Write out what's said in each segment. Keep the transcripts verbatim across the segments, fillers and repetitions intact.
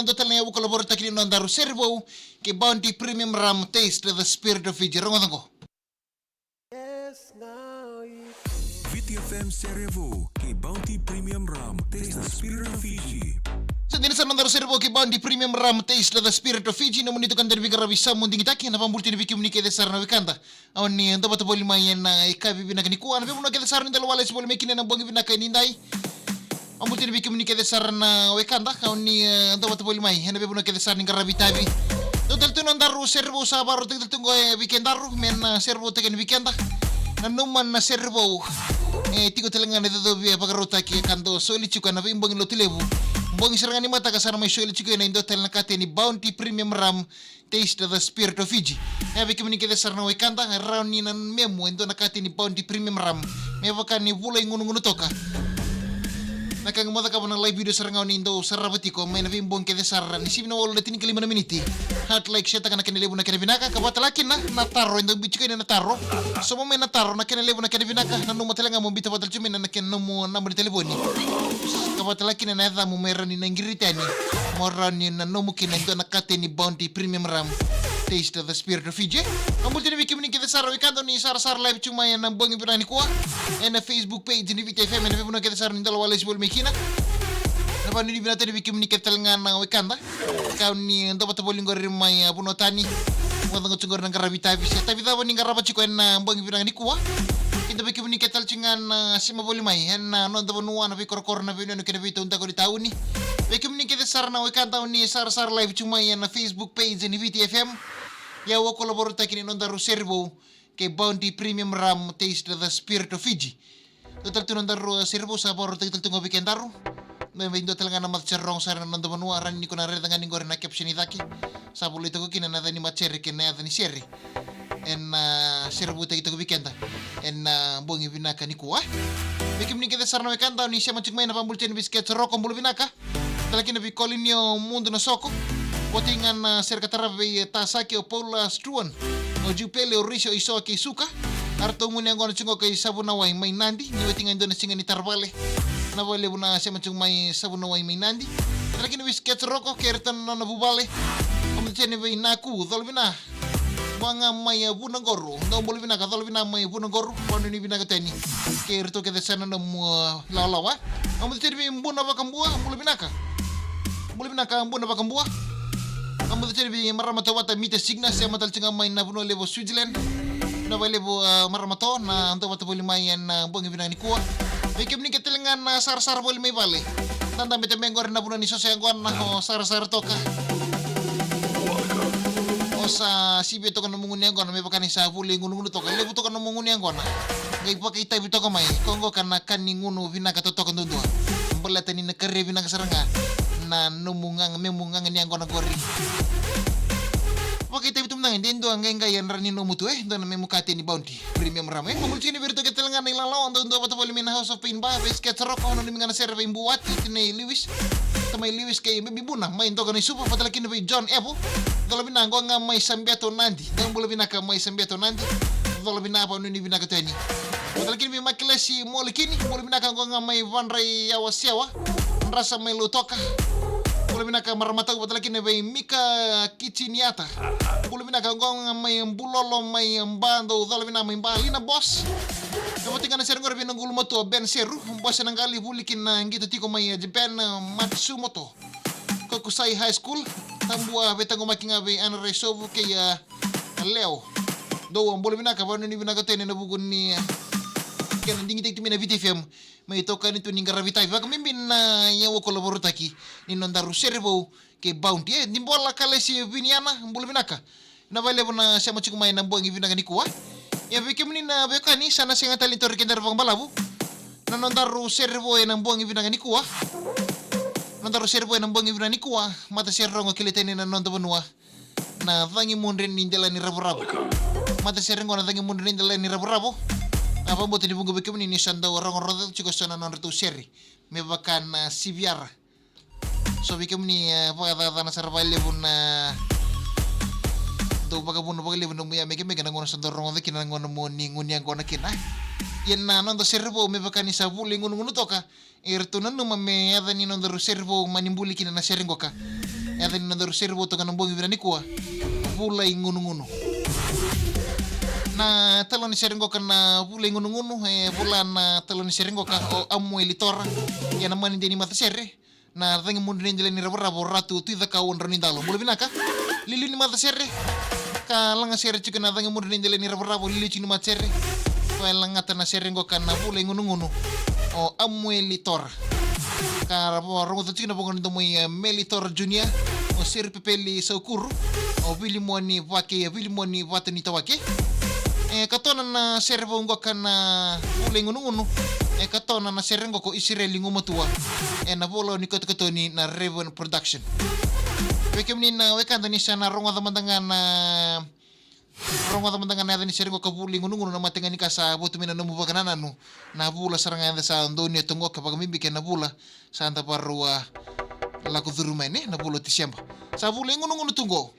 Dua tale na yavu kolaborotaki ni nodaru sere vou kei Bounty Premium Rum, Taste the Spirit of Fiji. Rogoca qo. Viti F M sere vou kei Bounty Premium Rum, Taste the Spirit of Fiji. Sa dina sara nodaru sere vou kei Bounty Premium Rum, Taste the Spirit of Fiji. Nomuni toka ni dau veiqaravi sa mo digitaki, na vabuluti ni vei kemuni kece sara na wekada. Au ni dau vata voli mai ena ikavi vinaka nikua, na veivanua kece sara ni dau lawalesi voli mai kina ena bogi vinaka ni dai. Au bula tale vei kemuni kece sara na wekada, au ni dau vata voli mai ena veivanua kece sara ni qaravi tavi. Dau tale tu na daru sere vou sa varautaki tale tu qo e vei kedaru me na sere vou tale ni vei keda. Nanuma na sere vou e tiko tale ga na icocovi e vakarautaki e ka dau soli tiko ena veibogi lotu levu. Bogi sara ga ni mataka sa na mai soli tiko ena idua tale na kate ni Bounty Premium Rum. Taste the Spirit of Fiji. E vei kemuni kece sara na wekada, e rawa ni na memu e dua na kati ni Bounty Premium Rum me vaka ni vula i gunugunu toka. Na ka ga mo cakava na live video sara ga o ni dau sarava tiko mai na veibogi kece sara ni sivi na walu na tinikalima na miniti. Heart like, share taka na kena levu na kena vinaka, ka vata laki na na taro e dau biu tiko ina na taro. Somo mai na taro na kena levu na kena vinaka, nanuma tale ga mo biuta vata tiko mai na kena nomu naba ni talevoni. Ka vata laki na na yacamu me rawa ni na qiri tani. Mo rawa ni na nomu kina e dua na kate ni Bounty Premium Rum. Taste the Spirit of Fiji. Au bula tale vei kemuni kece sara wekada ni sarasara live tu mai ena bogi vinaka nikua. Ena Facebook page ni Viti F M ena veivanua kece sara ni dau lawalesi voli mai kina. Na vanuinui vinaka tale vei kemuni kece tale ga na wekada. Kau ni dau vata voli qori mai a vanua tani. Mo caka tu qori na qaravi tavi se tavi cava ni qarava tiko ena bogi vinaka nikua. Kida vei kemuni kece tale tu ga na sema voli mai ena noda vanua, na veikorokoro, na veinuinui kei na veitaudaku ni tauni. Vei kemuni kece sara na wekada ni sarasara live tu mai ena Facebook page ni Viti F M. Ia au a kolaborotaki ni nodaru sere vou kei Bounty Premium Rum, Taste the Spirit of Fiji. Dua tale tu na daru sere vou sa varautaki tale tu ga vei kedaru. Me vei dua tale ga na matasere rogo sara na noda vanua, rawa ni ko na raica ga ni qori na caption i cake. Sa volai toka kina na yaca ni matasere kei na yaca ni sere. Ena sere voutaki toka vei keda ena bogi vinaka nikua. Vei kemuni kece sara na wekada ni sema tiko mai, na vabula tale vei Sketch Roko, bula vinaka. Tale kina vei Kolinio Mudu na Soko. Votei ga na sere ka tarava vei Tasaki, o Paula Struan, o Jupele, o Risi, o Isoa kei Suka. Aratou gunu yaqona tiko qo kei Savunawai mai Nadi, ni oti ga e dua na siga ni taravale. Na vakalevu na sema tiko mai Savunawai mai Nadi. Tale kina vei Sketch Roko kei ratou na nona vuvale. Au bula tale vei Naku, cola vina. Qo ga mai Vunaqoru, dou bula vinaka, cola vina mai Vunaqoru, vanuinui vinaka tani. Kei ratou kece sara na nomu lawalawa. Au bula tale vei Buna Vakabua, bula vinaka. Bula vinaka Buna Vakabua. Au bula tale vei marama Tawata Mita Signa, sema tale tu ga mai na vanua levu o Switzerland. Na vakalevu marama To na dau vata voli mai ena bogi vinaka nikua. Vei kemuni kece tale ga na sarasara voli mai vale. Na dabe tabe qori na vanua ni soso yaqona, o sarasara toka. O sa sivia toka na nomu gunu yaqona me vaka ni sa vula i gunugunu toka, levu toka na nomu gunu yaqona. Qai vakaitavi toka mai, ko qo ka na ka ni gunu vinaka totoka duadua. Baleta ni na karia vinaka sara ga na nomu gaga, memu gaga ni yaqona qori. Vakaitavi tu mada ga, de dua qai qai yadra ni nomu tu e dua na memu kate ni Bounty Premium Rum. E, au bula tale ga vei ratou kece tale ga na ilalawa, dau dua vata voli mai na House of Pain Bar, vei Sketch Roko, nanumi ga na sere vei Buati, tinai Lewis. Tamai Lewis kei Baby Buna mai Doka ni Suva, vata laki na vei John Evo. Cola vina qo ga mai Sabeto Nadi. Dau bula vinaka mai Sabeto Nadi. Cola vina, vanuinui vinaka tani. Vata laki na vei Makilesi Molekini, bula vinaka qo ga mai Vadrai Yawasewa. Drasa mai Lautoka. Bula vinaka marama Tau, vata laki na vei Mika Kitiniata. Bula vinaka qo ga mai Bulolo mai Ba, dou cola vina mai Ba. Lina Boss. E votei ga na sere qori vei noqu ulumatua Ben Seru, Bose na Qali, vuli kina qito tiko mai Japan, Matsumoto Kokusai High School. Tabua veitaqomaki ga vei Ana Raisovu kei a Leo. Dou a bula vinaka, vanuinui vinaka tani ena vuku ni kena digitaki tu mai na Viti F M. Me itokani tu ni qaravi tavi vakabibi na yawa kolaborotaki ni nodaru sere vou kei Bounty. E, ni bola Kalesi Viniana, bula vinaka. Na vakalevu na sema tiko mai na bogi vinaka nikua. Ia vei kemuni na veiwekani, sa na sega tale ni tauri kedaru vakabalavu na nodaru sere vou ena bogi vinaka nikua. Nodaru sere vou ena bogi vinaka nikua, matasere rogo kilai tani na noda vanua. Na cagi mudre ni dela ni ravuravu. Matasere qo na cagi mudre ni dela ni ravuravu. Na vakabauta ni vuqa vei kemuni ni sa dau rogorogo tiko eso na nodratou sere me vaka na siviara. So vei kemuni e vakacacana sara vakalevu na dau vakavuna vakalevu na muya mekemeke na gauna sa dau rogoca kina na gauna mo ni gunu yaqona kina. Ia na noda sere vou me vaka ni sa vula i gunugunu toka, eratou nanuma me yaca ni nodaru sere vou mani buli kina na sere qoka. Yaca ni nodaru sere vou toka na bogi vinaka nikua, Vula i gunugunu. Na taloni sere qoka na Vula i gunugunu, e vola na taloni sere qoka o Amueli Tora. Ia na mani dei ni matasere, na cagi mudre ni dela ni ravarava o Ratu Tui Cakau, o Drau ni Dalo. Bula vinaka. Liuliu ni matasere, ka laga sere tiko na cagi mudre ni dela ni ravarava, liuliu tiko ni matasere. Ko e lagata na sere qoka na Vula i gunugunu, o Amueli Tora. Ka ra vo-, rogoca tiko na voqa ni domo i, e, Meli Tora Junior, o Seri Pepeli Saukuru, o Vilimoni Vake, e, Vilimoni Vata ni Tawake. E katona na sere vou qoka na Vula i gunugunu, e katona na sere qoka o Isireli Gumatua, e na vola ni kotokotoni na Raven Production. Vei kemuni na wekada ni sa na rogoca mada ga na, rogoca mada ga na yaca ni sere qoka Vula i gunugunu, na matega ni ka sa votu mai na nomu vakanananu. Na vula sara ga eda sa donuya tu qoka, vakabibi kei na vula sa da varau lako curu mai, ne, na vula o Tiseba. Sa Vula i gunugunu tu qo.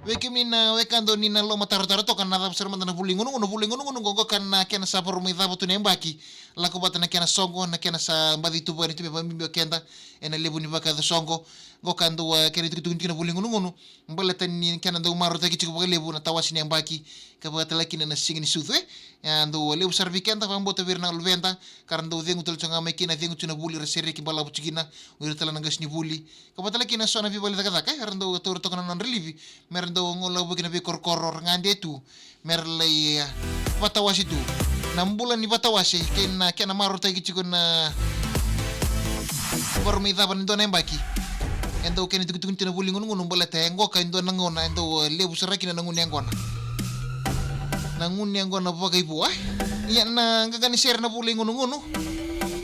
Vei kemuni na wekada ni na lomatarotaro toka na cava sara mada na Vula i gunugunu, Vula i gunugunu qo, qoka na kena sa varau mai cava tu na yabaki. Lako vata na kena soqo, na kena sa baci tu vua na tu me vakabibi o keda e na levu ni vakayaco soqo. Qoka dau, e, kena itukutuku ni tiko na Vula i gunugunu, baleta ni kena dau marautaki tiko vakalevu na tawase ni yabaki, ka vaka tale kina na siga ni sucu, e. E a dau levu sara vei keda, vakabauta vei ira na luveda, ka ra dau cegu tale tiko ga mai kina, cegu tu na vuli, ra sereki balavu tiko kina o ira tale na qasenivuli. Ka vaka tale kina so na veivale cakacaka, e, era dau taura toka na nodra livi me ra dau gole vata kina veikorokoro, ra gade tu me ra lai, e, vatawase tu. Na bula ni vatawase kei na kena marautaki tiko na varau mai cava ni dua na yabaki. E dau kena itukutuku ni tiko na Vula i gunugunu, baleta e qoka e dua na gauna e dau, e, levu sara kina na gunu yaqona. Na gunu yaqona vakaivua, e. Ia na qaqa ni sere na Vula i gunugunu,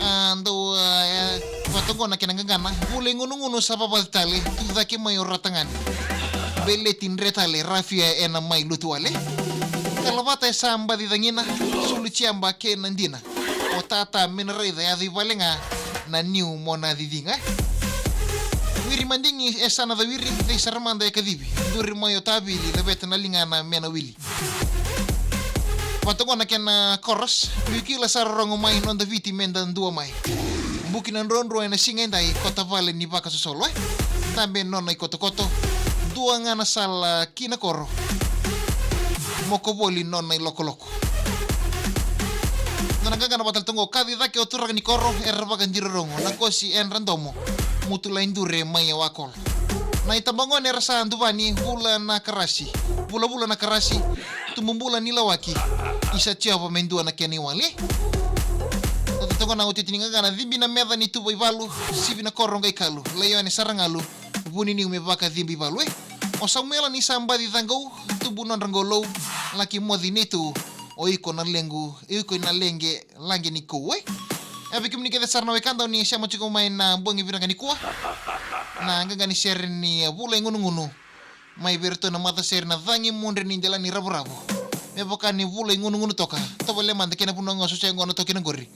a dau, e, vata qo na kena qaqana: Vula i gunugunu sa vavaca tale, tu cake mai o ratagane. Beleti dre tale, rafia e na mai lutu wale. Kalavata e sa baci cagina, sulu jeba kei na dina. O tata me na raica, yaco i vale ga na niu mo na ciciga. Wiri madigi e sa na cawiri, cei sara mada e kacivi. Duri mai o tavili, laveta na ligana me na wili. Vata qo na kena chorus: Biu kila sa rorogo mai, noda Viti me da dua mai. Buki na druadrua e na siga edai, kota vale ni vakasosolo, e. Tabe nona i kotokoto, dua ga na sala ki na koro. Moko voli nona i lokoloko. Na qaqana vata tale tu qo: Kaci cake o turaga ni koro, era vakadirorogo, na kosi e dra domo, mutu lai dure mai e wakolo. Na i tabagone era sa duvani, vula na karasi, vulavula na karasi, tubu bula ni lawaki. Isa Jiova me dua na kena i wale. Vata tu qo na iotioti ni qaqana: Cibi na meca ni tuva i valu, sivi na koro qai kalu, laione sara galu, vuniniu me vakacibi i valu, e. O Samuela ni sa baci caqou, tubu nodra qolou, laki moci neitou, o iko na lequ, iko na leqe, laqe ni kou, e. E vei kemuni kece sara na wekada ni sema tiko mai na bogi vinaka nikua, na qaqa ni sere ni Vula i gunugunu, mai vei iratou na matasere na Cagi Mudre ni Dela ni Ravoravo, me vaka ni Vula i gunugunu toka. Tovolea mada kei na vanua ga so se qo na toki na qori.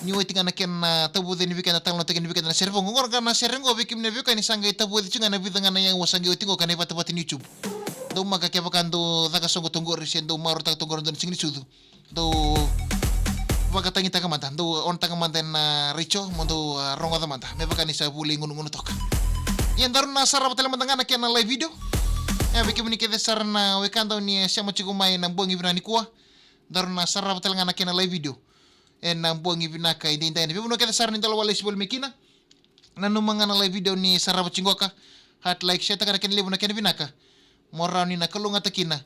Ni oti ga na kena tavuci ni weekend, na talanoataki ni weekend na sere vou. Qo ga na sere qo, vei kemuni na veiwekani, sa qai tavuci tiko ga na vica ga na iyau sa qai oti qo, ka na ivatavata ni YouTube. Dou maka kevaka dou caka soqo toqori se dou marautaka toqori dou na siga ni sucu, dou vakatagitaka mada, dou onotaka mada ena retio mo dou, a, rogoca mada, me vaka ni sa Vula i gunugunu toka. Ia daru na sarava tale mada ga na kena live video. E vei kemuni kece sara na wekada ni sema tiko mai na bogi vinaka nikua, daru na sarava tale ga na kena live video ena bogi vinaka edaidai. Na veivanua kece sara ni dau lesi voli mai kina, nanuma ga na live video ni sarava tiko qoka, heart, like, share taka na kena levu na kena vinaka, mo rawa ni na kalougata kina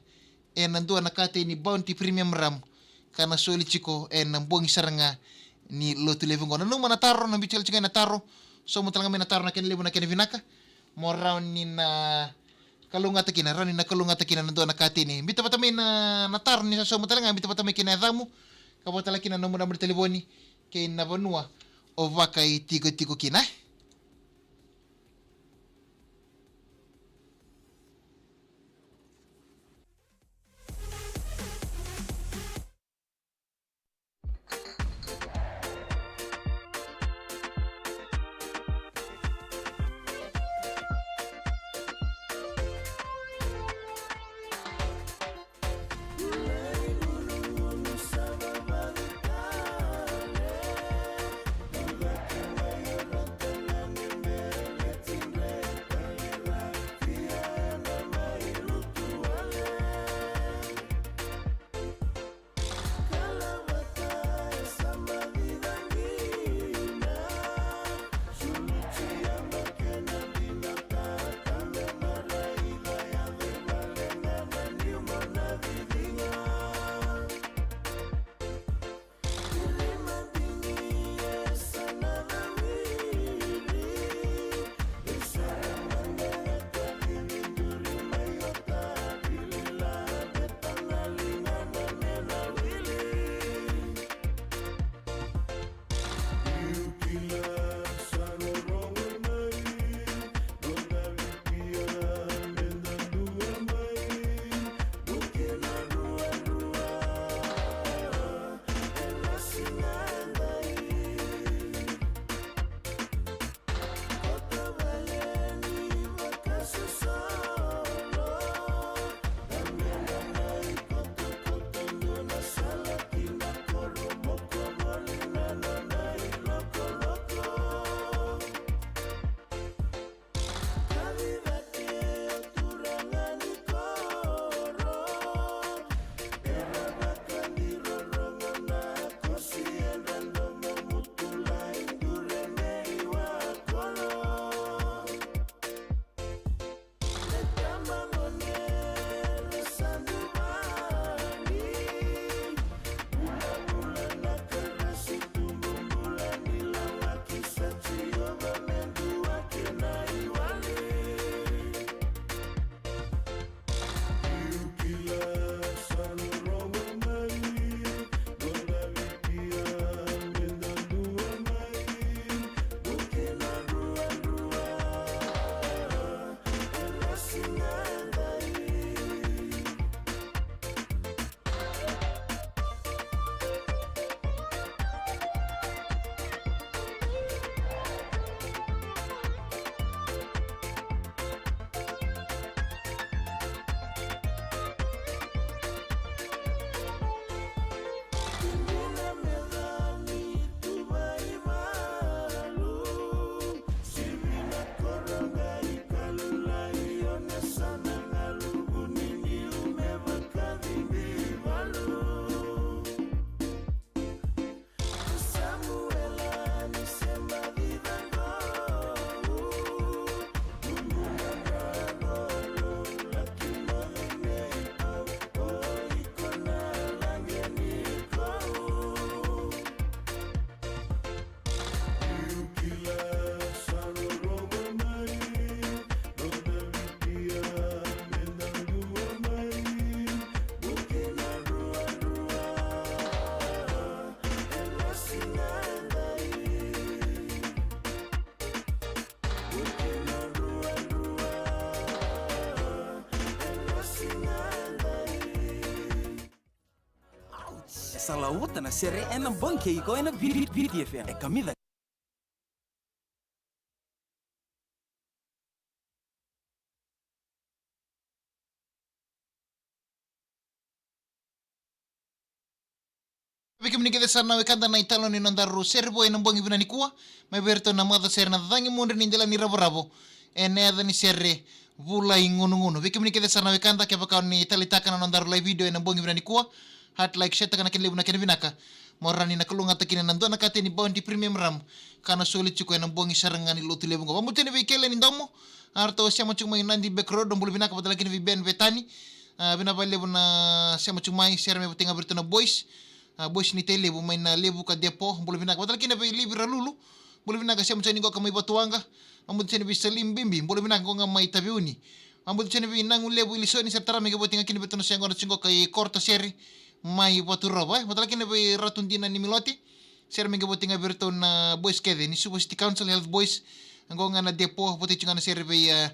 ena dua na katei ni Bounty Premium Rum, ka na soli tiko ena bogi sara ga ni Lotulevu qo. Nanuma na taro, na biu tale tiko ga na taro, sauma tale ga mai na taro na kena levu na kena vinaka, mo rawa ni na kalougata kina, rawa ni na kalougata kina na dua na katei ni. Biuta vata mai na, na taro ni sa sauma tale ga, biuta vata mai kei na yacamu, ka vaka tale kina na nomu naba ni talevoni kei na vanua o vakaitikotiko kina. Sa lauta na sere ena bogi kei iko ena V-, V-, V T F M. E kamica. Vei kemuni kece sara na wekada na italanoa ni nodaru sere vou ena bogi vinaka nikua, mai vei iratou na maca sere na Cagi Mudre ni Dela ni Ravoravo, ena yaca ni sere Vula i Gunugunu. Vei kemuni kece sara na wekada, kevaka o ni taleitaka na nodaru live video ena bogi vinaka nikua, heart, like, share-taka na kena levu na kena vinaka, mo rawa ni na kalougata kina na dua na kate ni Bounty Premium Rum ka na soli tiko ena bogi sara ga ni Lotulevu qo. Vakabula tiko yani vei Kele ni Domo, a ratou sema tiko mai Nadi Back Road, bula vinaka. Vakatalega kina vei Ben Vetani, a, vinaka vakalevu na sema tiko mai, sere mai vata ga vei iratou na boys, a, boys ni Tailevu mai na Levuka Depot, bula vinaka. Vakatalega kina vei Livi Ralulu, bula vinaka, sema tiko yani qo ka mai Vatuwaqa. Vakabula tiko yani vei Salim Bibi, bula vinaka, qo ga mai Taveuni. Vakabula tiko yani vei Nagulevu Ilisoni, sere tara mai qai vata ga kina vei iratou na yaqona tiko qo ka i Korota Sere mai Vaturova, e. Vakatalega kina vei Ratu Dina ni Milote, sere mai qai vata ga vei iratou na boys kece ni Suva City Council Health Boys, qo ga na Depot, vata tiko ga na sere vei, e,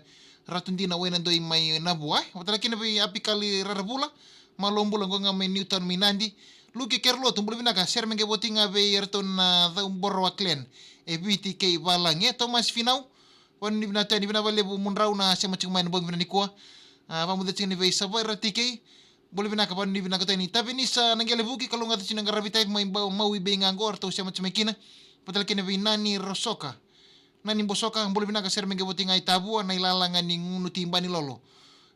Ratu Dina Wainadoi mai Navua, e. Vakatalega kina vei Apikali Raravula, malo bula, qo ga mai Newtown mai Nadi. Luke Kerlotu, bula vinaka, sere mai qai vata ga vei iratou na Cauborowa Clan e Viti kei Valagi, e. Thomas Finau, vakanuinui vinaka tu yani, vinaka vakalevu Mudrau na sema tiko mai ena bogi vinaka nikua. A, vakabula tiko yani vei Savaira T K, bula vinaka, vakanuinui vinaka tu yani. Tavenisa Naqelevuki, kalougata tiko na qaravi type mai Ba-, Maui Bay ga qo, ratou sema tiko mai kina. Vakatalega kina vei Nani Rosoka, Nani Bosoka, bula vinaka, sere mai qai vata ga i Tavua, na ilala ga ni Gunu Tiba ni Lolo.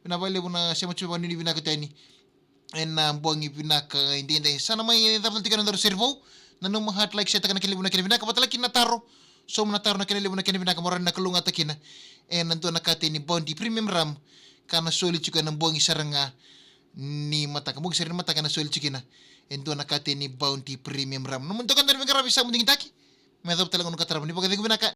Vinaka vakalevu na sema tiko, vakanuinui vinaka tu yani ena bogi vinaka edaidai. Sa na mai cava tale tiko na nodaru sere vou. Nanuma, heart, like, share-taka na kena levu na kena vinaka. Vakatalega kina na taro, sauma na taro na kena levu na kena vinaka, mo rawa ni na kalougata kina ena dua na kate ni Bounty Premium Rum ka na soli tiko ena bogi sara ga ni mataka, bogi sara ni mataka na soli tiko kina e dua na kate ni Bounty Premium Rum. Nomuni toka, dua na veiqaravi sa mudu digitaki, me yacova tale ga na ka tarava. Ni vakacegu vinaka,